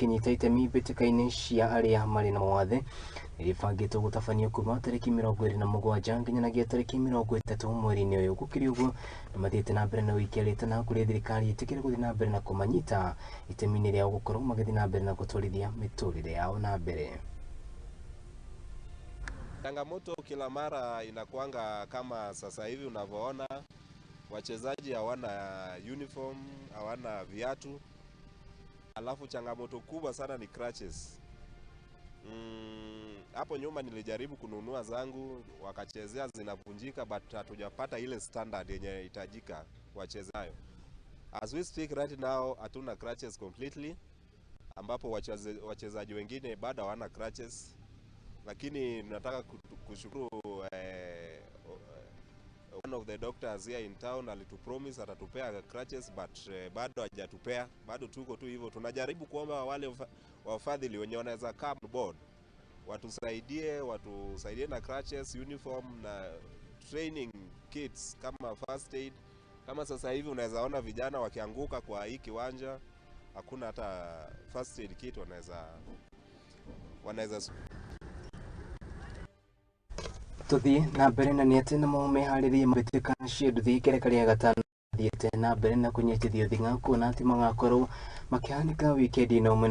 Ikĩnyita itemi mbĩtĩka-inĩ cia arĩa marĩ na mawathe nĩrĩbangĩtwo gũtabanio kuma tarĩki 27 nginyanagia tarĩki 30 mweri-inĩ ũyũ. Gũkĩrĩ ũguo, nĩmathiĩte na mbere na gũikia rĩtana kũrĩ thirikari ĩtĩkĩre gũthiĩ na mbere na kũmanyita itemi-inĩ rĩao gũkorwo magĩthiĩ na mbere na gũtwarithia mĩtũrĩre yao na mbere. Changamoto kila mara inakuanga kama sasa hivi unavyoona, wachezaji hawana uniform, hawana viatu, alafu changamoto kubwa sana ni crutches. Hapo nyuma nilijaribu kununua zangu, wakachezea zinavunjika, but hatujapata ile standard yenye inahitajika wachezayo. As we speak right now, hatuna crutches completely, ambapo wachezaji wengine bado hawana crutches, lakini nataka kushukuru one of the doctors here in town alitupromise atatupea crutches, but bado hajatupea, bado tuko tu hivyo. Tunajaribu kuomba wale wafadhili wenye wanaweza come board watusaidie na crutches, uniform na training kits kama first aid. Kama sasa hivi unaweza ona vijana wakianguka kwa hii kiwanja, hakuna hata first aid kit wanaweza Tuthiĩ na mbere na nĩ atĩ namo meharĩrie mbĩtĩka cia nduthi kĩreka rĩa gatano thiĩte na mbere na kũnyitithio thing'a kuona atĩ magakorwo makĩhanĩka wikendi ĩno mwena